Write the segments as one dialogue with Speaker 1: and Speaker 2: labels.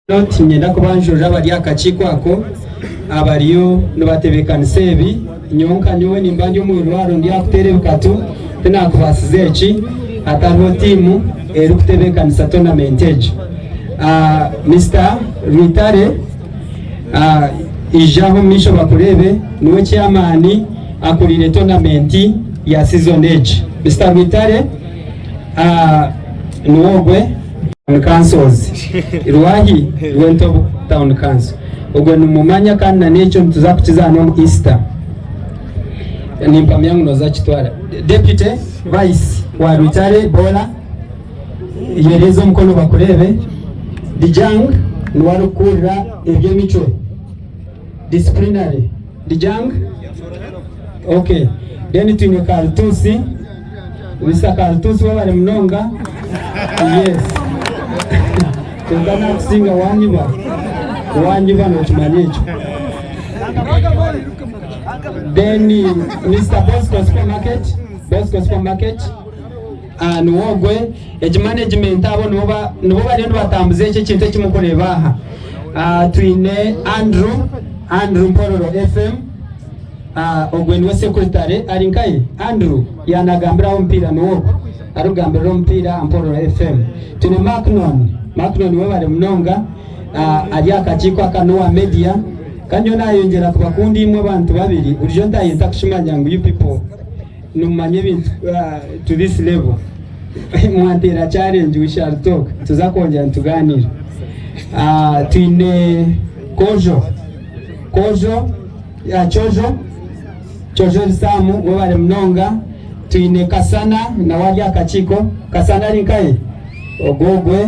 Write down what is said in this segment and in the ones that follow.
Speaker 1: Tinyenda kubanjurira abari aha kakiiko ako abariyo nibatebeekanisa ebi. Nyowe nka nyowe nimba ndi omu irwariro ndi aha kuteera ebikatu, tinakubaasize eki hatariho tiimu erikutebeekanisa toonamenti egi. Mister Rwitare ija aha omu maisho bakureebe, niwe chairman akuriire toonamenti ya sizoni egi. Mister Rwitare. Niwe ogwe Town Councils Rwahi Rwentobo Town Council ogwe nimumanya kandi na n'ekyo nituza kukizaana omu Easter nimpamya ngu noza kukitwara. Deputy Vice wa Rwitare Bola yereza omukono bakureebe. Dijang niwe arikukurira eby'emicwe Disciplinary Dijang ok then twine Karutusi. Mister Karutuusi webare munonga. Yes. Kwonka nakusinga wanyiba. Wanyiba nokimanya ekyo. Then Mister Bosco Supermarket, Bosco Supermarket ah, niwe ogwe egi management abo nibo ba- nibo bariyo nibatambuza eki ekintu eki mukureeba aha. Ah, twine Andrew, Andrew Mpororo FM. Ogwe niwe sekuritare ari nkahi? Andrew yaanagambiraho omupiira niwe ogwo arikugambirira omupiira aha Mpororo FM. Twine Macnon, Macnon webare munonga ari aha kakiiko aka n'owa media kandi nyowe naayongyera kubakunda imwe abantu babiri burijo ntaaye ntakukimanya ngu you people nimumanya ebintu to this level mwanteera challenge we shall talk nituza kwongyera nitugaaniira. Twine Kojo, Kojo. Ya Kyojo, Kyojo Ebisaamu webare munonga. Twine Kasana nawe ari aha kakiiko. Kasana ari nkahi? Ogwo ogwe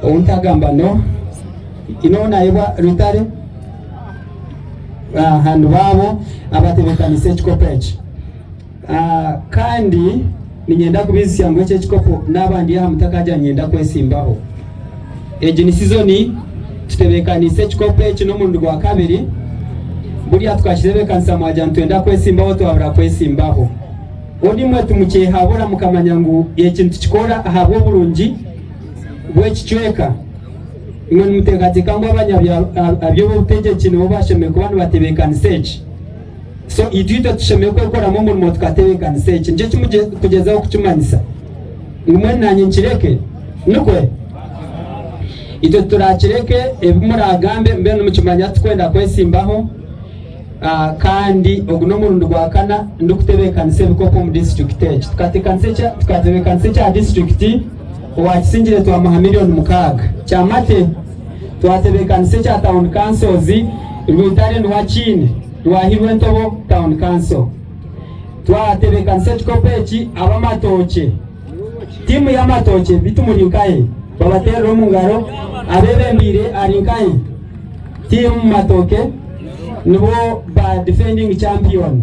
Speaker 1: ou ntagamba no. Haine ou nayebwa Rutare? Aha nibaabo abatebeekaniise ekikopo eki. Kandi niinyenda kubaijusya ngu eki ekikopo naaba ndi aha mutakagira niinyenda kwesimbaho. Egi ni sizoni tutebeekaniise ekikopo eki n'omurundi gwa kabiri. Buriya tukakitebeekanisa mwagira nitwenda kwesimbaho twabura kwesimbaho. Hoona imwe timukyehabura mukamanya ngu eki nitukikora ahabw'oburungi bw'ekicweka. Imwe nimuteekateeka ngu abanyaby'obutegyeki nibo bashemereire kuba nibatebeekanisa eki? So itwe itwe tushemereire kwekoramu omurimo tukatebeekanisa eki. Nikyo eki ndikugyezaho kukimanyisa ngu mbwenu naanye nkireke? Nikwe? Itwe titurakireke, ebi muraagambe mbwenu nimukimanya titukwenda kwesimbaho kandi ogu n'omurundi gwa kana ndikutebeekanisa ebikopo omu disiturikiti egi. Tukatebeekanisa ekya disiturikiti, owaakisingire twamuha miriyoni mukaaga. Kyamate twatebeekanisa ekya tawuni kansozi, Rwitare niwe akiine. Rwahirwe Entobo Town Council. Twatebeekanisa ekikopo eki ab'amatookye, tiimu y'amatookye beitu muri nkahe? Babateerere omu ngaro. Abeebembeire ari nkahe? Tiimu Matooke nibo ba defending champion.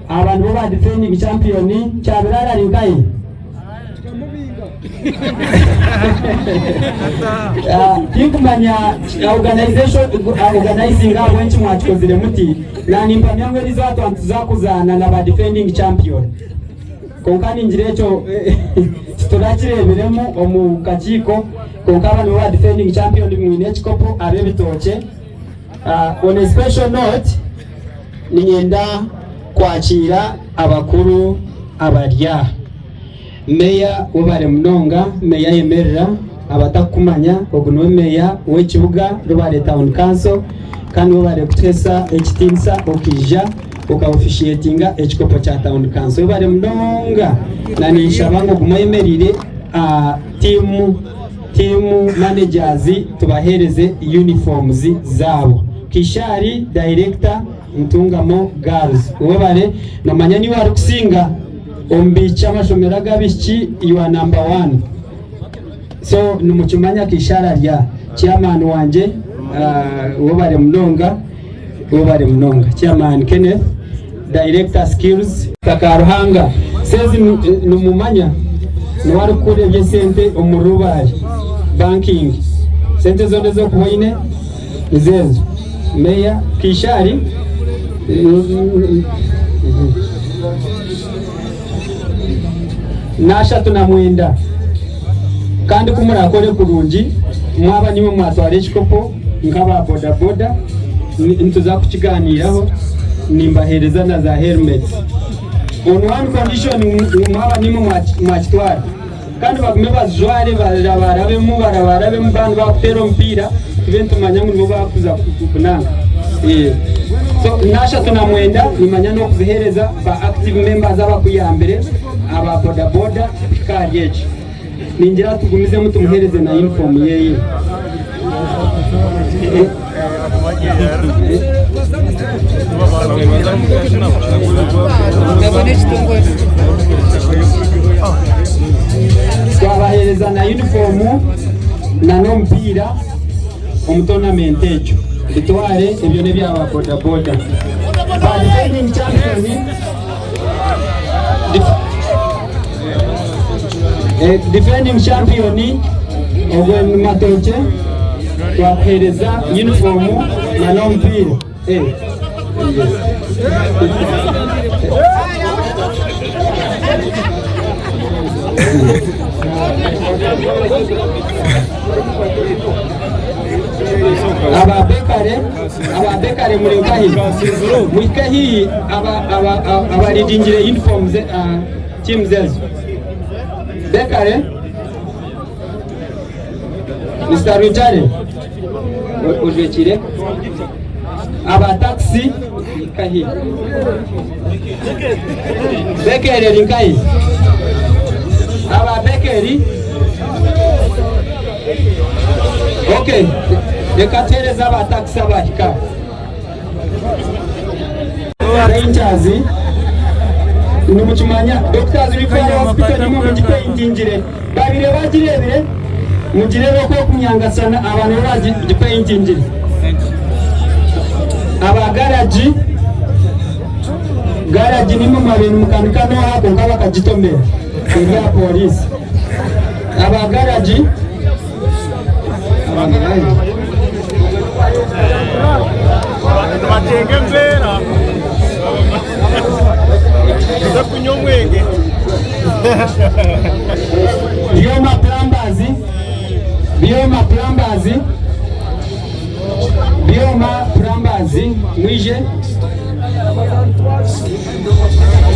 Speaker 1: Aba nibo ba defending champion. Kyabirara ari nkahe? Tinkumanya organization organizing ahabw'enki mwakikozire muti na nimpamya ngu eriizooba twaba nituza kuzaana na ba defending champion kwonka ningira ekyo titurakireebiremu omu kakiiko kwonka aba nibo ba defending champion mwine ekikopo ab'ebitookye On a special note niinyenda kwakiira abakuru abari aha. Meeya webare munonga, Meeya ayemerera abatakukumanya ogu niwe Meeya w'ekibuga Rubare Town Council kandi webare kutuhesa ekitiinisa okaija oka officiatinga ekikopo kya Town Council webare munonga na ninshaba ngu ogume oyemerire tiimu Tiimu managers tubaheereze uniforms zaabo. Kishari Director Ntungamo Girls webare nomanya niiwe arikusinga omu biiki amashomero ag'abaishiki you are number one so nimukimanya Kishari ari aha. Chairman wangye webare munonga webare munonga Chairman Kenneth Director Skills. Karuhanga says nimumanya niwe arikukurira eby'esente omuri Rubare banking sente zoona ezi orikuba oine nizo ezo Meya Kishari n'ashatu na mwenda kandi ku murakore kurungi. Mwaba nimwe mwatwara ekikopo nk'aba boda boda nituza kukiganiiraho nimbaheereza na za helmets on one condition ngu mwaba nimwe mwakitwara kandi bagume bazijware barabarabemu barabarabemu baaba nibakuteera omupiira tube nitumanya ngu nibo bakuza kunanka so n'ashatu na mwenda nimanya n'okuziheereza ba active members abakuyambire aba boda boda kuhika ahari eki. Ningira tugumizemu tumuhereze na uniform yeye. Twabahereza na uniform na n'omupiira omu tournament egyo. Bitware ebyo n'ebyaba boda boda. Ba defending champion Eh, defending champion ogwe ni Matookye twakuhereza uniform na n'omupiira. Eh, yes. Aba bekare aba bekare muri nkahi muhike haihi aba aba abaridingire uniform ze ah, teams ezo bekare Mr. Rujare ojwekire aba taxi nkahi bekeri eri nkahi aba bekeri ok reka tuhereze aba taxi abahika Rangers nimukimanya Doctors Referral Hospital nimwe mugipeyintingire babire bagirebire mugirebe oku ekunyangasana abantu bagipeyintingire aba garagi garagi nimwe mwabaire nimukanika noha kwonka bakagitomera eri aha police aba garagi
Speaker 2: Nibatenga embeera tuze kunywa omwenge.
Speaker 1: Byoma Plumbers, Byoma Plumbers, Byoma Plumbers, mwije.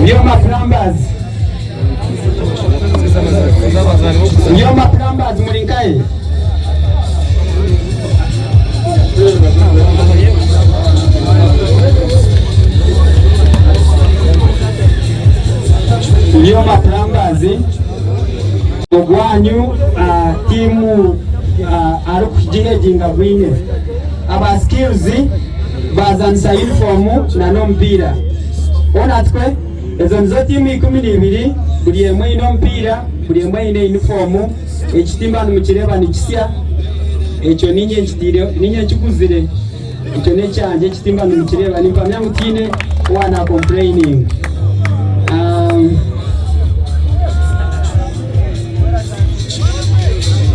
Speaker 1: Byoma Plumbers. Byoma Plumbers muri nkahe? Byoma Plumbers ogwanyu tiimu arikugiheginga gwine aba skills bazanisa yunifoomu n'omupiira. Hoona tukwe Ezo nizo tiimu 12, buri emwe eine omupiira, buri emwe eine yunifoomu. Ekitimba nimukireeba ni kisya, ekyo niinye nkitiireho, niinye nkiguzire, ekyo n'ekyangye ekitimba nimukireeba. Nimpamya ngu tihaine owa naakompureyininga.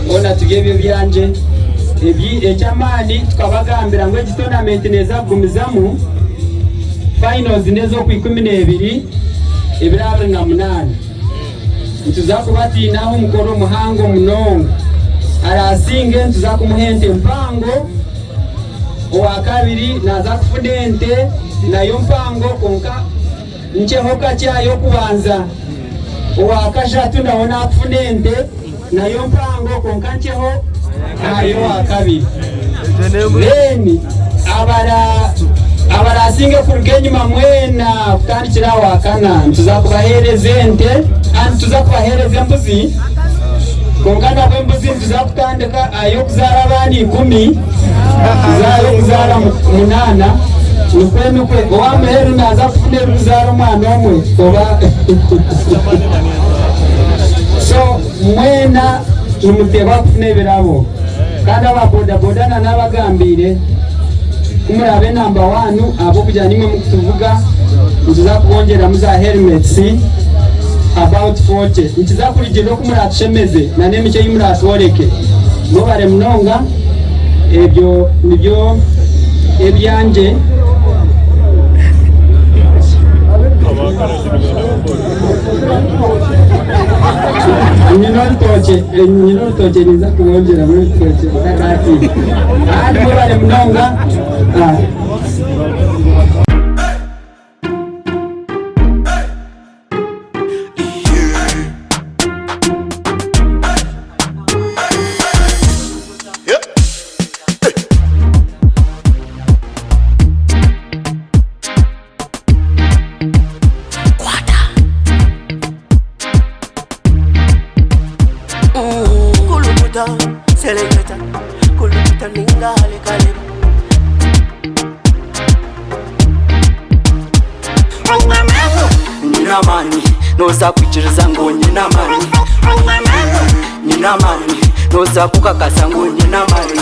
Speaker 1: Hoona turi ebyo ebyangye. Ebi eky'amaani tukabagambira ngu egi toonamenti neeza kugumizamu. Finals n'ez'okwa 12 ebiro 28. Nituza kuba twine aho omukoro muhango munonga. Araasinge nituza kumuha ente mpango, owakabiri naaza kufuna ente nayo mpango kwonka nkyeho kakye aha y'okubanza. Owakashatu nawe naakufuna ente nayo mpango kwonka nkyeho aha y'owakabiri. Then abara abarasinge kuruga enyima mwena kutandikira aha wakana nituza kubaheereza ente ah, nituza kubaheereza embuzi kwonka nabwo embuzi nituza kutandika aha y'okuzaara abaana ikumi tuze aha y'okuzaara munaana nikwe nikwe owa muheru naaza kufuna erikuzaara omwana omwe oba so mwena nimuteebwa kufuna ebirabo. Kandi aba bodaboda na nabagambiire ku muraabe namba wani ahabw'okugira nimwe mukutuvuga nituza kubongyeramu za helmets about 40. Nikiza kurugiirira oku muratushemeze na n'emicwe ei muratworeke. Mwebare munonga ebyo nibyo ebyangye. Nyine orutookye, nyine orutookye ninza kubongyeramu ebitookye mutakaatiina. Kandi mwebare munonga. Ah.
Speaker 3: Kulukuta, seleketa, kulukuta ninga halikaleba. Nyine amaani, noza kwikiriza ngu nyine amaani. Nyine amaani, noza kukakasa ngu nyine amaani.